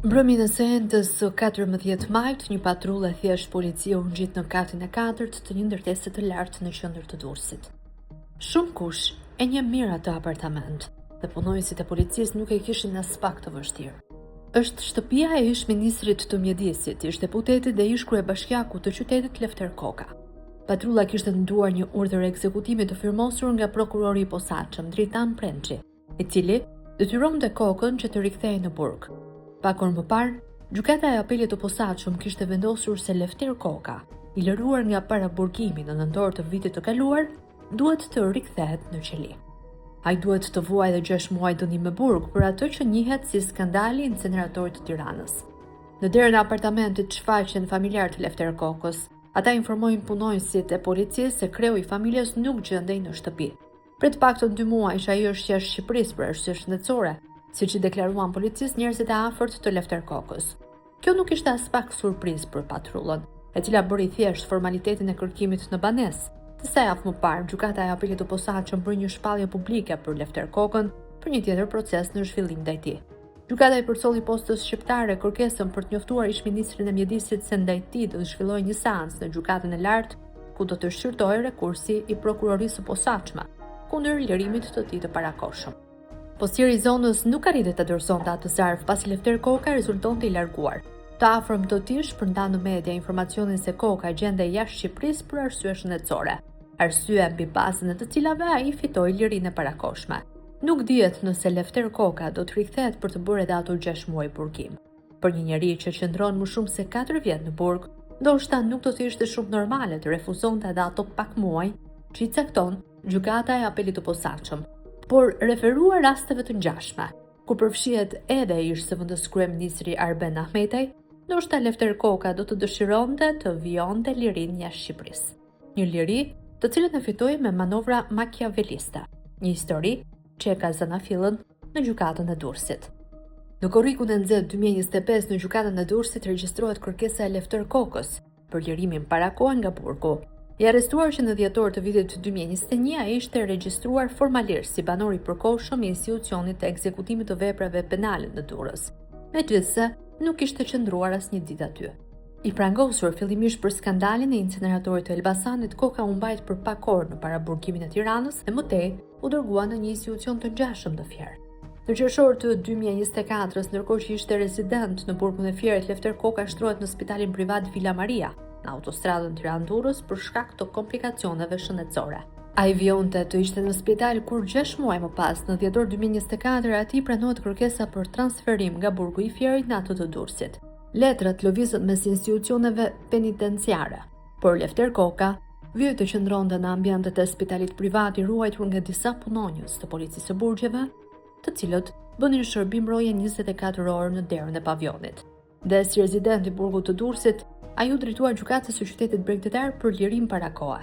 Mbrëmjen e së enjtes së 14 majit, një patrullë e thjeshtë policie u ngjit në katin e katërt të një ndërtese të lartë në qendër të Durrësit. Shumëkush e njeh mirë atë apartament dhe punonjësit e policisë nuk e kishin aspak të vështirë. Është shtëpia e ish-ministrit të Mjedisit, ish-deputetit dhe ish-kryebashkiakut të qytetit Lefter Koka. Patrulla kishte në duar një urdhër ekzekutimi të firmosur nga prokurori i posaçëm, Dritan Prençi, i cili detyronte Kokën që të rikthehej në burg. Pak orë më parë, Gjykata e Apelit të Posaçëm kishte vendosur se Lefter Koka, i liruar nga paraburgimi në nëntor të vitit të kaluar, duhet të rikthehet në qeli. Ai duhet të vuajë edhe 6 muaj dënim me burg për atë që njihet si skandali i inceneratorit të Tiranës. Në derën e apartamentit shfaqen familjarë të Lefter Kokës. Ata informojnë punonjësit e policisë se kreu i familjes nuk gjendej në shtëpi. Prej të paktën dy muajsh ai është jashtë Shqipërisë për arsye shëndetësore, siç i deklaruan policisë njerëzit e afërt të Lefter Kokës. Kjo nuk ishte aspak surprizë për patrullën, e cila bëri thjesht formalitetin e kërkimit në banesë. Disa javë më parë, Gjykata e Apelit të Posaçëm bëri një shpallje publike për Lefter Kokën për një tjetër proces në zhvillim ndaj tij. Gjykata i përcolli Postës Shqiptare kërkesën për të njoftuar ish-ministrin e Mjedisit se ndaj tij do të zhvillohej një seancë në Gjykatën e Lartë ku do të shqyrtohej rekursi i Prokurorisë së Posaçme kundër lirimit të tij të parakohshëm. Postieri i zonës nuk arriti ta dorëzonte atë zarf pasi Lefter Koka rezultonte i larguar. Të afërm të tij shpërndanë në media informacionin se Koka gjendej jashtë Shqipërisë për arsye shëndetësore, arsye mbi bazën e të cilave ai fitoi lirinë e parakohshme. Nuk dihet nëse Lefter Koka do të rikthehet për të bërë edhe ato 6 muaj burgim. Për një njeri që qëndron më shumë se 4 vjet në burg, ndoshta nuk do të ishte shumë normale të refuzonte edhe ato pak muaj që i cakton Gjykata e Apelit të Posaçëm. Por referuar rasteve të ngjashme, ku përfshihet edhe ish-zëvendëskryeministri Arben Ahmetaj, ndoshta Lefter Koka do të dëshironte të vijonte lirinë jashtë Shqipërisë. Një liri, të cilën e fitoi me manovra makiaveliste. Një histori që e ka zanafillën në gjykatën e Durrësit. Në korrikun e nxehtë 2025 në gjykatën e Durrësit regjistrohet kërkesa e Lefter Kokës për lirimin para kohe nga burgu. I arrestuar që në dhjetor të vitit 2021, ai ishte regjistruar formalisht si banor i përkohshëm i institucionit të ekzekutimit të veprave penale në Durrës. Megjithëse, nuk kishte qëndruar asnjë ditë aty. I prangosur fillimisht për skandalin e inceneratorit të Elbasanit, Koka u mbajt për pak orë në paraburgimin e Tiranës dhe më tej u dërgua në një institucion të ngjashëm në Fier. Në qershor të 2024-s, ndërkohë që ishte rezident në burgun e Fierit, Lefter Koka shtrohet në spitalin privat Villa Maria, në autostradën Tiranë-Durrës për shkak të komplikacioneve shëndetësore. Ai vijonte të ishte në spital kur 6 muaj më pas, në dhjetor 2024, atij i pranohet kërkesa për transferim nga burgu i Fierit në atë të Durrësit. Letrat lëvizën mes institucioneve penitenciare, por Lefter Koka vijoi të qëndronte në ambientet e spitalit privat i ruajtur nga disa punonjës të policisë së burgjeve, të cilët bënin shërbim roje 24 orë në derën e pavionit. Dhe si rezident i burgut të Durrësit, ai iu drejtua gjykatës së qytetit bregdetar për lirim para kohe.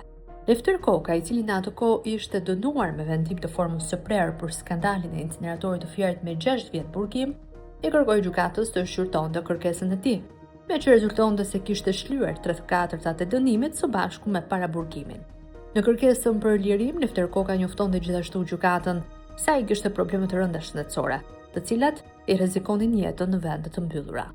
Lefter Koka, i cili në atë kohë ishte dënuar me vendim të formës së prerë për skandalin e inceneratorit të Fierit me 6 vjet burgim, i kërkoi gjykatës të shqyrtonte kërkesën e tij, meqë rezultonte se kishte shlyer 3/4 e dënimit së bashku me paraburgimin. Në kërkesën për lirim, Lefter Koka njoftonte gjithashtu gjykatën se ai kishte probleme të rënda shëndetësore, të cilat i rrezikonin jetën në vende të mbyllura.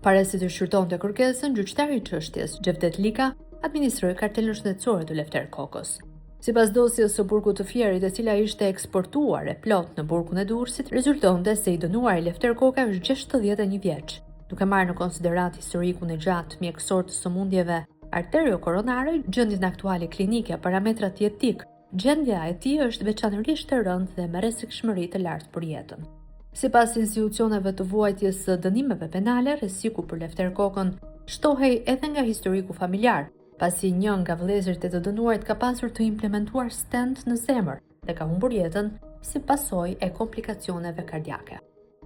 Para se të shqyrtonte kërkesën, gjyqtari i çështjes, Xhevdet Lika, administroi kartelën shëndetësore të Lefter Kokës. Sipas dosjes së burgut të Fierit, e cila ishte eksportuar e plotë në burgun e Durrësit, rezultonte se i dënuari Lefter Koka është 61 vjeç. Duke marrë në konsideratë historikun e gjatë mjekësor të sëmundjeve arteriokoronare, gjendjen aktuale klinike, parametrat jetikë, gjendja e tij është veçanërisht e rëndë dhe me rrezikshmëri të lartë për jetën. Sipas institucioneve të vuajtjes së dënimeve penale, rreziku për Lefter Kokën shtohej edhe nga historiku familjar, pasi një nga vëllezërit e të dënuarit ka pasur të implementuar stent në zemër dhe ka humbur jetën si pasojë e komplikacioneve kardiake.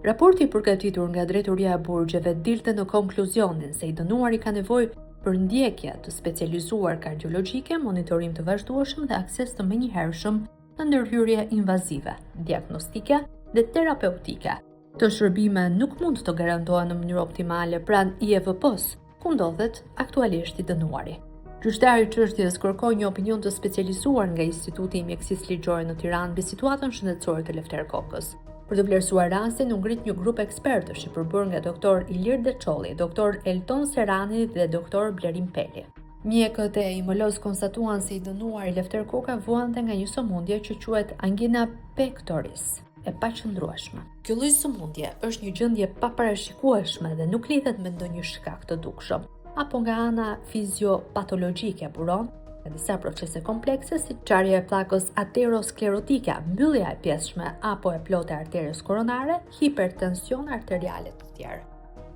Raporti i përgatitur nga Drejtoria e Burgjeve dilte në konkluzionin se i dënuari ka nevojë për ndjekje të specializuar kardiologjike, monitorim të vazhdueshëm dhe akses të menjëhershëm në ndërhyrje invazive, diagnostike dhe terapeutike. Këto shërbime nuk mund të garantohen në mënyrë optimale pranë IEVP-së, ku ndodhet aktualisht i dënuari. Gjyqtari i çështjes kërkoi një opinion të specializuar nga Instituti i Mjekësisë Ligjore në Tiranë mbi situatën shëndetësore të Lefter Kokës. Për të vlerësuar rastin u ngrit një grup ekspertësh i përbërë nga doktor Ilir Deçolli, doktor Elton Serani dhe doktor Blerim Peli. Mjekët e IML-së konstatuan se i dënuari Lefter Koka vuante nga një sëmundje që quhet angina pectoris, e paqëndrueshme. Kjo lloj sëmundje është një gjendje e paparashikueshme dhe nuk lidhet me ndonjë shkak të dukshëm. apo nga ana fiziopatologjike buron nga disa procese komplekse si çarja e pllakës aterosklerotike, mbyllja e pjesshme apo e plotë e arterës koronare, hipertension arterial e të tjerë.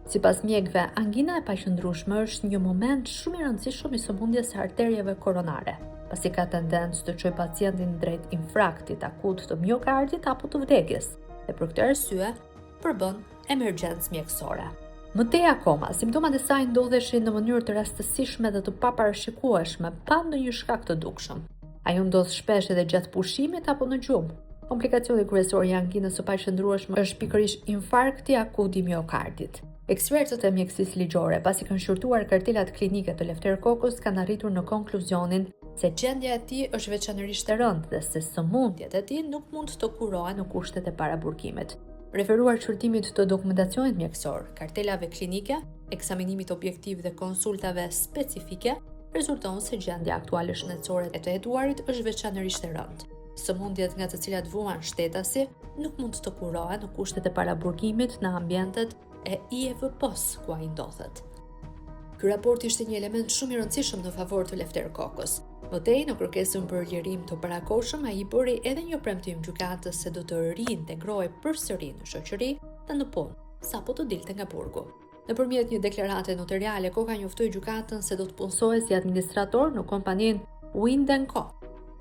Sipas mjekëve, angina e paqëndrueshme është një moment shumë i rëndësishëm i sëmundjes së arterieve koronare, pasi ka tendencë të çojë pacientin drejt infraktit akut të miokardit apo të vdekjes, dhe për këtë arsye përbën emergjencë mjekësore. Më tej akoma, simptomat e saj ndodheshin në mënyrë të rastësishme dhe të paparashikueshme, pa ndonjë shkak të dukshëm. Ajo ndodh shpesh edhe gjatë pushimit apo në gjumë. Komplikacioni kryesor i anginës së paqëndrueshme është pikërisht infarkti akut i miokardit. Ekspertët e mjekësisë ligjore, pasi kanë shqyrtuar kartelat klinike të Lefter Kokës, kanë arritur në konkluzionin se gjendja e tij është veçanërisht e rëndë dhe se sëmundjet e tij nuk mund të kurohen në kushtet e paraburgimit. Referuar shqyrtimit të dokumentacionit mjekësor, kartelave klinike, ekzaminimit objektiv dhe konsultave specifike, rezulton se gjendja aktuale shëndetësore e të hetuarit është veçanërisht e rëndë. Sëmundjet nga të cilat vuan shtetasi nuk mund të kurohen në kushtet e paraburgimit në ambientet e IEVP-së ku ai ndodhet. Ky raport ishte një element shumë i rëndësishëm në favor të Lefter Kokës. Më tej, në kërkesën për lirim të parakohshëm, ai i bëri edhe një premtim gjykatës se do të riintegrohej përsëri në shoqëri dhe në punë, sapo të dilte nga burgu. Nëpërmjet një deklarate noteriale, Koka njoftoi gjykatën se do të punësohej si administrator në kompaninë Wind Co,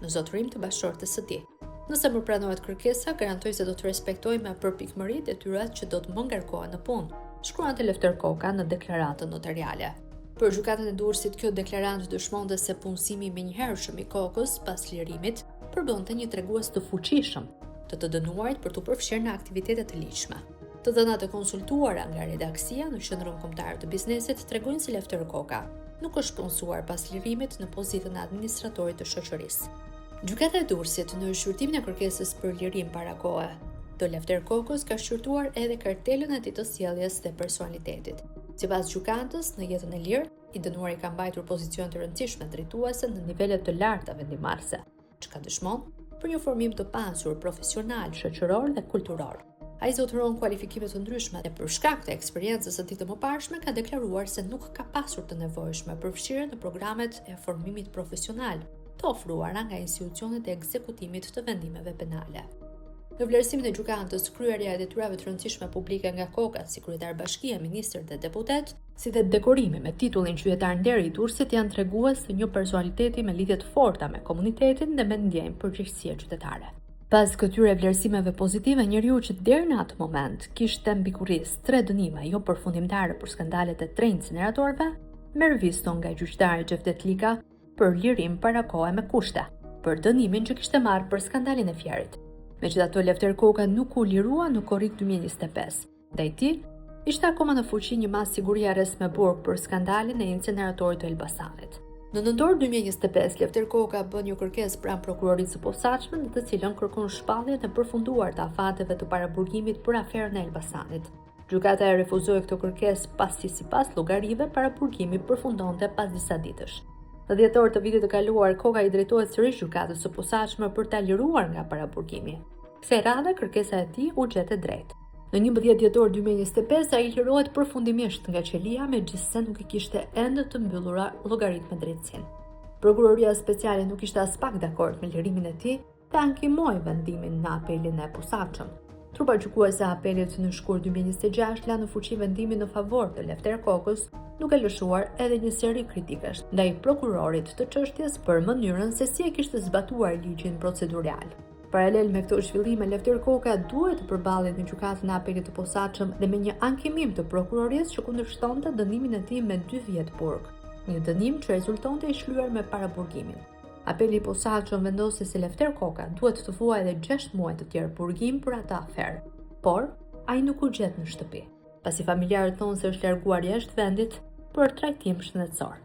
në zotërim të bashkëshortes së tij. Nëse më pranohet kërkesa, garantoj se do të respektoj me përpikmëri detyrat që do të më ngarkohen në punë, shkruante Lefter Koka në deklaratën noteriale. Për gjykatën e Durrësit, kjo deklaratë dëshmonte se punësimi i menjëhershëm i Kokës pas lirimit përbënte një tregues të fuqishëm të të dënuarit për t'u përfshirë në aktivitete të ligjshme. Të dhënat e konsultuara nga redaksia në Qendrën Kombëtare të Biznesit tregojnë se Lefter Koka nuk është punësuar pas lirimit në pozitën e administratorit të shoqërisë. Gjykata e Durrësit në shqyrtimin e kërkesës për lirim para kohe të Lefter Kokës ka shqyrtuar edhe kartelën e tij të sjelljes dhe personalitetit. Sipas gjykatës, në jetën e lirë, i dënuari ka mbajtur pozicione të rëndësishme drejtuese në nivele të larta vendimmarrëse, çka dëshmon për një formim të pasur profesional, shoqëror dhe kulturor. Ai zotëron kualifikime të ndryshme dhe për shkak të eksperiencës së tij të mëparshme ka deklaruar se nuk ka pasur të nevojshme përfshirjen në programet e formimit profesional të ofruara nga institucionet e ekzekutimit të vendimeve penale. Në vlerësimin e gjykatës, kryerja e detyrave të rëndësishme publike nga Koka si kryetar bashkie, ministër dhe deputet, si dhe dekorimi me titullin Qytetar Nderi i Durrësit janë tregues të një personaliteti me lidhje të forta me komunitetin dhe me ndjenjë përgjegjësie qytetare. Pas këtyre vlerësimeve pozitive, njeriu që deri në atë moment kishte mbi kurriz tre dënime jo përfundimtare për skandalet e tre inceneratorëve, merr viston nga gjyqtari Xhevdet Lika për lirim para kohe me kushte, për dënimin që kishte marrë për skandalin e Fierit. Megjithatë, Lefter Koka nuk u lirua në korrik 2025. Ndaj tij, ishte akoma në fuqi një masë sigurie arrest me burg për skandalin e inceneratorit të Elbasanit. Në nëntor 2025, Lefter Koka bën një kërkesë pranë prokurorisë së posaçme në të cilën kërkon shpalljen e përfunduar të afateve të paraburgimit për aferën e Elbasanit. Gjykata e refuzoi këtë kërkesë pasi sipas llogarive paraburgimi përfundonte pas disa ditësh. Në dhjetor të vitit të kaluar, Koka i drejtohet sërish gjykatës së posaçme për ta liruar nga paraburgimi. Kësaj radhe kërkesa e tij u gjet e drejtë. Në 11 dhjetor 2025, ai lirohet përfundimisht nga qelia, megjithëse nuk i kishte ende të mbyllura llogaritë me drejtësinë. Prokuroria Speciale nuk ishte aspak dakord me lirimin e tij dhe ankimoi vendimin në apelin e posaçëm. Trupa gjykuese e apelit në shkurt 2026 la në fuqi vendimin në favor të Lefter Kokës, duke lëshuar edhe një seri kritikash ndaj prokurorit të çështjes për mënyrën se si e kishte zbatuar ligjin procedural. Paralel me këto zhvillime, Lefter Koka duhet të përballej në gjykatën e apelit të posaçëm dhe me një ankimim të prokurorisë që kundërshtonte dënimin e tij me 2 vjet burg, një dënim që rezultonte i shlyer me paraburgimin. Apeli i posaçëm vendosi se Lefter Koka duhet të vuajë edhe 6 muaj të tjerë burgim për atë aferë. Por, ai nuk u gjet në shtëpi. pasi familjarët thonë se është larguar jashtë vendit për trajtim shëndetësor.